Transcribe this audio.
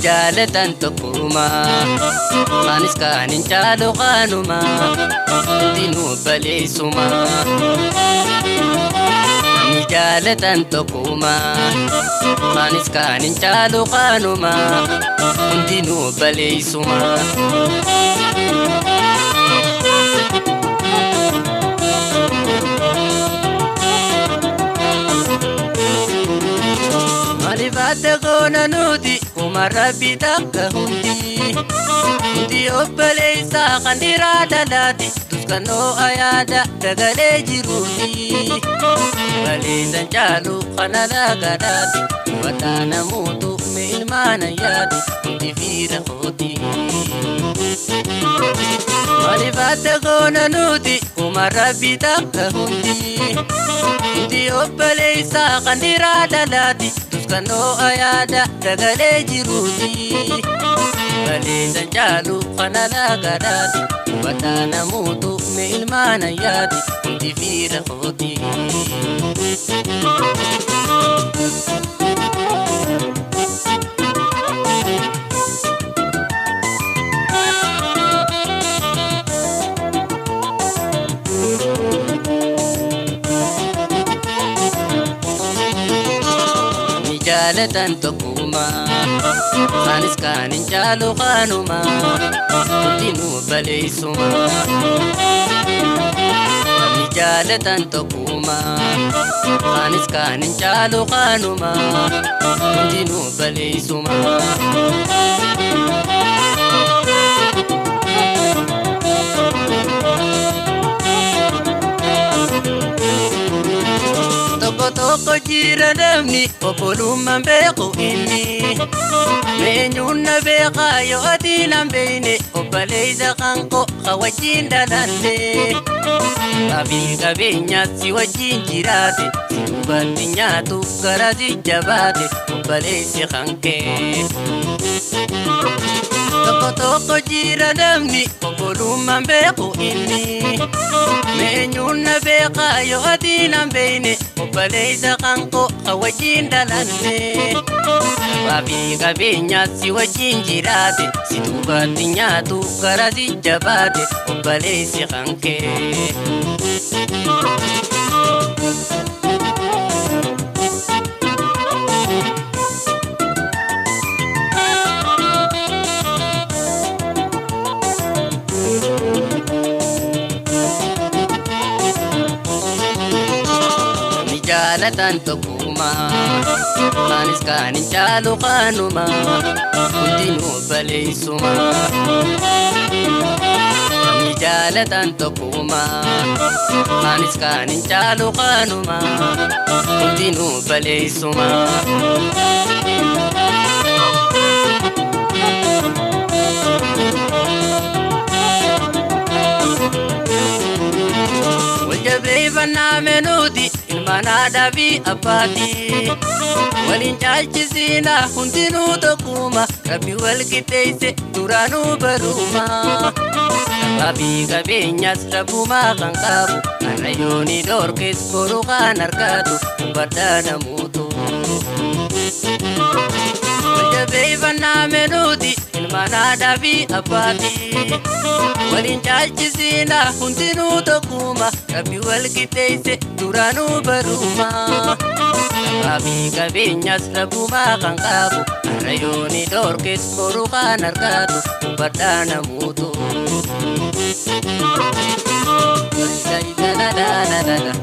Jaalatan tokkuma anis kaan hin caalu qaanuma hundinuu baleessuma. Namni jaalatan tokkuma anis kaan hin caalu qaanuma hundinuu baleessuma. Maaliif adda goona nuti kuma rabbi takka hundi hundi obboleessaa kan dhiiraa dhalaati duskannoo ayaada dagalee jiruuti baleessan caalu kana laagadaati hubataa namuutu mee ilmaana yaadi hundi fiira kooti. Maaliif adda goona nuti kuma rabbi takka hundi hundi obboleessaa kan dhiiraa dhalaati duskannoo ayaada dagalee jiruuti baleessan caalu kana laagadaati hubataa namuutu mee ilmaana yaadi hundi fiira kooti. Namni jaalatan tokkuma anis kaan hin caalu qaanuma hundinuu baleessuma. Namni jaalatan tokkuma anis kaan hin caalu qaanuma hundinuu baleessuma. Tokko tokko jira namni obbolummaan beeku inni meenyuun na beekaa yoo ati nan beekne obboleessa kan koo ka wajjin dhalanne qabii qabeenyaas si wajjin jiraate si duubatti nyaatu gara si jabaate obboleessi kan kee. Tokko tokko jira namni obbolummaan beeku inni meenyuun na beekaa yoo ati nan beekne obboleessa kan koo ka wajjin dhalanne qabii qabeenyaas si wajjin jiraate si duubatti nyaatu gara si jabaate obboleessi kan kee. Namni jaalatan tokkuma anis kaan hin caalu qaanuma hundinuu baleessuma. Namni jaalatan tokkuma anis kaan hin caalu qaanuma hundinuu baleessuma. Waljabeeffannaa menuuti ilmaan haadhaa fi abbaati. Waliin caalchisiina hundinuu tokkuma rabbi wal qixxeesse duraanuu baruma. Abbaa qabeenyaas rabbumaa kan qabu har'a yooni dhorkes boru kan argatu hubadhaa namuutu. Waljabeeffannaa menuuti ilmaan haadhaa fi abbaati. Waliin caalchisiina hundinuu tokkuma rabbi wal qixxeesse duraanuu baruma. Abbaa qabeenyaas rabbumaa kan qabu har'a yooni dhorkes boru kan argatu hubadhaa namuutu. La la la la la la.